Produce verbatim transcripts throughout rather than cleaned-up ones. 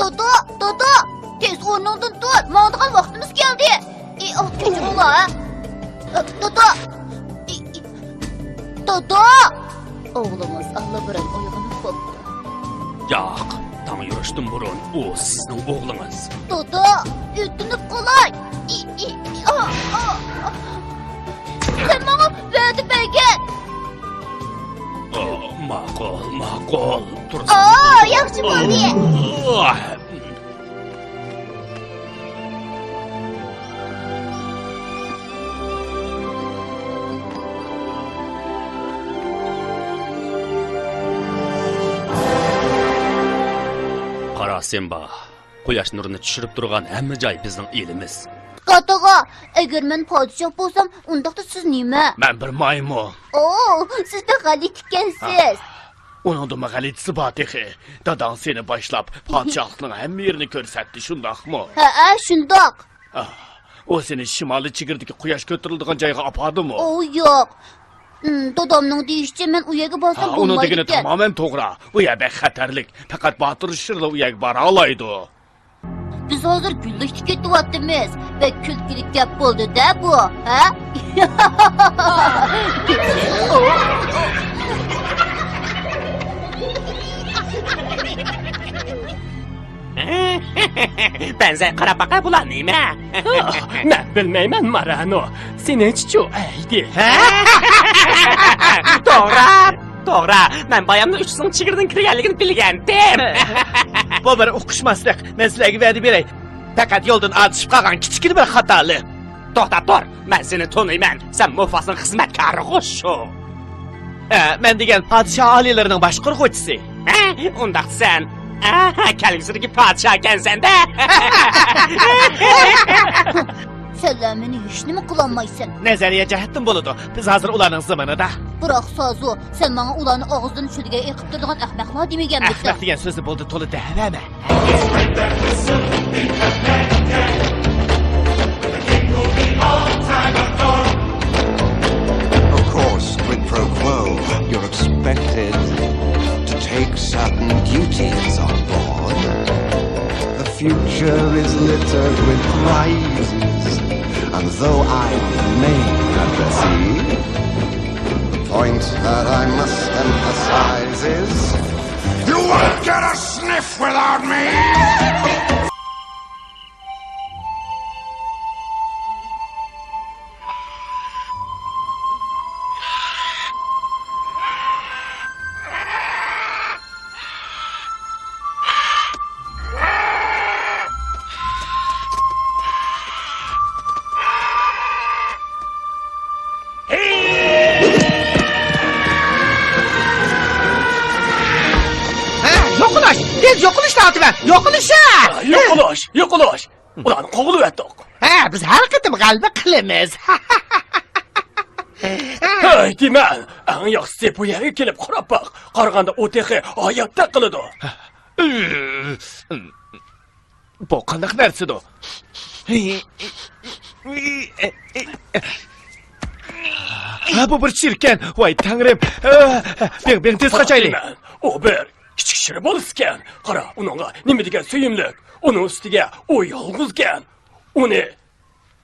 دادا، دادا، تېز ئورنۇڭدىن تۇر، ماڭىدىغان ۋاقتىمىز كەلدى. ئى، ئاھ، كەچۈرۈڭلار، ھە. ئى، دادا، ئى، ئى، دادا. ئوغلىڭىز ئاللىبۇرۇن ئويغىنىپ بوپتۇ. ياق، تاڭ يورۇشتىن بۇرۇن ئۇ سىزنىڭ ئوغلىڭىز. دادا، ئۆتۈنۈپ قالاي. ئى، ئى، ئى، ئاھ، ئاھ، ئاھ. سەن ماڭا ۋەدە بەرگەن. ئا، ماقۇل، ماقۇل. تۇرسا. ئا، ياخشى بولدى. ئا. قارا، سىمبا. قۇياش نۇرىنى چۈشۈرۈپ تۇرغان ھەممە جاي بىزنىڭ ئېلىمىز. قاتىغا، ئەگەر مەن پادىشاھ بولسام، ئۇنداقتا سىز نېمە؟ مەن بىر مايمۇن. ئو، سىز بەك غەلىتە ئىكەنسىز. ھە. ئۇنىڭدىمۇ غەلىتىسى بار تېخى. داداڭ سېنى باشلاپ، پادىشاھلىقنىڭ ھەممە يېرىنى كۆرسەتتى، شۇنداقمۇ؟ ھەئە، شۇنداق. ئاھ، ئۇ سېنى شىمالىي چېگرىدىكى قۇياش كۆتۈرۈلىدىغان جايغا ئاپاردىمۇ؟ ئو، ياق. ئىم، دادامنىڭ دېيىشىچە، مەن ئۇ يەرگە بارسام ھە، ئۇنىڭ دېگىنى بولمايدىكەن. تامامەن توغرا. ئۇ يەر بەك خەتەرلىك. پەقەت باتۇر شىرلا ئۇ يەرگە بارالايدۇ. بىز ھازىر گۈللۈكتە كېتىۋاتىمىز. بەك كۈلكىلىك گەپ بولدى-دە بۇ، ھە؟ بەنزەي قاراپ باقە، بۇلار نېمە؟ مەن بىلمەيمەن، مارانو. سېنىڭچىچۇ ئەيدى؟ ھە؟ توغرا، توغرا. مەن بايامنىڭ ئۈچ سىڭ چېگرىدىن كىرگەنلىكىنى بىلگەنتىم. بۇ بىر ئۇقۇشماسلىق. مەن سىلەرگە ۋەدە بېرەي. پەقەت يولدىن ئادىشىپ قالغان كىچىككىنە بىر خاتالىق. توختا تۇر، مەن سېنى تونۇيمەن. سەن موفاسنىڭ خىزمەتكارىغۇ شۇ. ئە، مەن دېگەن پادىشاھ ئالىيلىرىنىڭ باشقۇرغۇچىسى. ھە، ئۇنداق سەن. ئە، كەلگۈسىدىكى پادىشاھكەنسەن-دە. سەنلەر مېنى ھېچنېمە قىلالمايسەن. نەزەرىيە جەھەتتىن بولىدۇ. بىز ھازىر ئۇلارنىڭ زېمىنىدا. بىراق سازۇ، سەن ماڭا ئۇلارنى ئاغزىدىن چۈشىدىگەن ئېقىپ تۇرىدىغان ئەخمەقلەر دېمىگەنمىسەن؟ ئەخمەق دېگەن سۆزنى بولدى تولا دەۋەرمە. Of course, quid pro quo, you're expected to take certain duties on board. The future is littered with prizes, and though I remain at the sea, the point that I must emphasize is, you won't get a sniff without me! ھە، يوقىلىش! تېز يوقىلىش تارتىمەن! يوقىلىش! ھە! يوقىلىش! يوقىلىش! ئۇلارنى قوغلىۋەتتۇق. ھە، بىز ھەر قېتىم غەلىبە قىلىمىز. ھەي، دېمەن، ئەڭ ياخشىسى بۇ يەرگە كېلىپ قاراپ باق. قارىغاندا ئۇ تېخى ھاياتتەك قىلىدۇ. بۇ قانداق نەرسىدۇ؟ ھە، بۇ بىر چىركەن. ۋاي تەڭرىم. بېڭ، بېڭ، تېز قاچايلى. ئۇ بىر كىچىك شىر بالىسىكەن. قارا، ئۇنىڭغا نېمە دېگەن سۆيۈملۈك. ئۇنىڭ ئۈستىگە ئۇ يالغۇزكەن. ئۇنى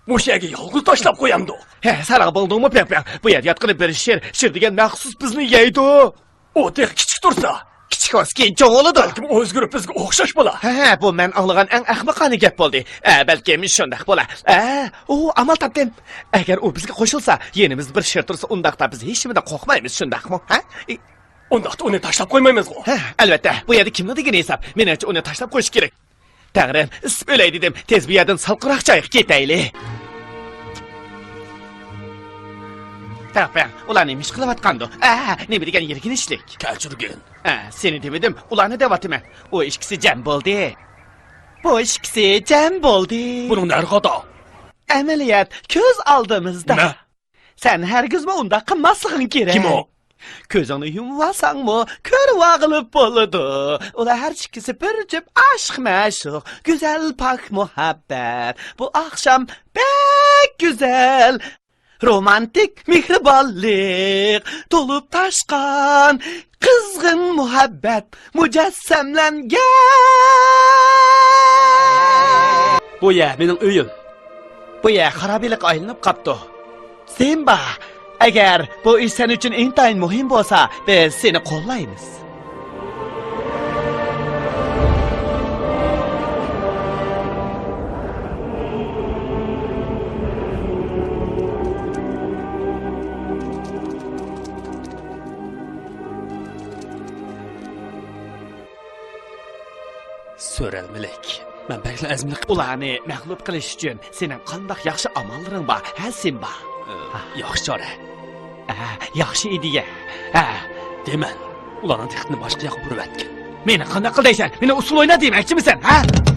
مۇشۇ يەرگە يالغۇز تاشلاپ قويامدۇ؟ ھە، ساراڭ بولدۇڭمۇ، پياڭ پياڭ؟ بۇ يەردە ياتقىنى بىر شىر. شىر دېگەن مەخسۇس بىزنى يەيدۇ. ئۇ تېخى كىچىك تۇرسا. كىچىك بولسا كېيىن چوڭ بولىدۇ. بەلكىم ئۆزگىرىپ بىزگە ئوخشاش بولا. ھە، ھە، بۇ مەن ئاڭلىغان ئەڭ ئەخمىقانە گەپ بولدى. ئە، بەلكىم شۇنداق بولا. ئە، ئۇ، ئامال تاپتىم. ئەگەر ئۇ بىزگە قوشۇلسا، يېنىمىزدا بىر شىر تۇرسا، ئۇنداقتا بىز ھېچنېمىدىن قورقمايمىز، شۇنداقمۇ؟ ھە؟ ئۇنداقتا ئۇنى تاشلاپ قويمايمىزغۇ؟ ھە، ئەلۋەتتە، بۇ يەردە كىمنىڭ دېگىنى ھېساب. مېنىڭچە ئۇنى تاشلاپ قويۇش كېرەك. تەڭرىم، ئىسسىپ ئۆلەي دېدىم. تېز بۇ يەردىن سالقىنراق جايغا كېتەيلى. تەڭرىم، ئۇلار نېمە ئىش قىلىۋاتقاندۇ؟ ئە، نېمە دېگەن يىرگىنچلىك. كەچۈرگىن. ئە، سېنى دېمىدىم، ئۇلارنى دەۋاتىمەن. ئۇ ئىككىسى جەم بولدى. بۇ ئىككىسى جەم بولدى. بۇنىڭ نەرى خاتا؟ ئەمەلىيەت كۆز ئالدىمىزدا. نېمە؟ سەن ھەرگىزمۇ ئۇنداق قىلماسلىقىڭ كېرەك. كىم ئۇ؟ كۆزۈڭنى يۇمۇۋالساڭمۇ كۆرۈۋالغىلى بولىدۇ. ئۇلار ھەر ئىككىسى بىر جۈپ ئاشىق مەشۇق، گۈزەل پاك مۇھەببەت. بۇ ئاخشام بەك گۈزەل، رومانتىك، مېھرىبانلىق تولۇپ تاشقان قىزغىن مۇھەببەت مۇجەسسەملەنگەن. بۇ يەر مېنىڭ ئۆيۈم. بۇ يەر خارابىلىككە ئايلىنىپ قاپتۇ. سىمبا، ئەگەر بۇ ئىش سەن ئۈچۈن ئىنتايىن مۇھىم بولسا، بىز سېنى قوللايمىز. سۆرەلمىلىك. مەن بەكلا ئەزمىلىك. ئۇلارنى مەغلۇپ قىلىش ئۈچۈن سېنىڭ قانداق ياخشى ئاماللىرىڭ بار، ھە، سىمبا؟ ئە، ھە. ياخشى چارە. ھە، ياخشى ئىدىيە. ھە. دېمەن، ئۇلارنىڭ دىققىتىنى باشقا ياققا بۇرۇۋەتكىن. مېنى قانداق قىل دەيسەن؟ مېنى ئۇسسۇل ئوينا دېمەكچىمىسەن، ھە؟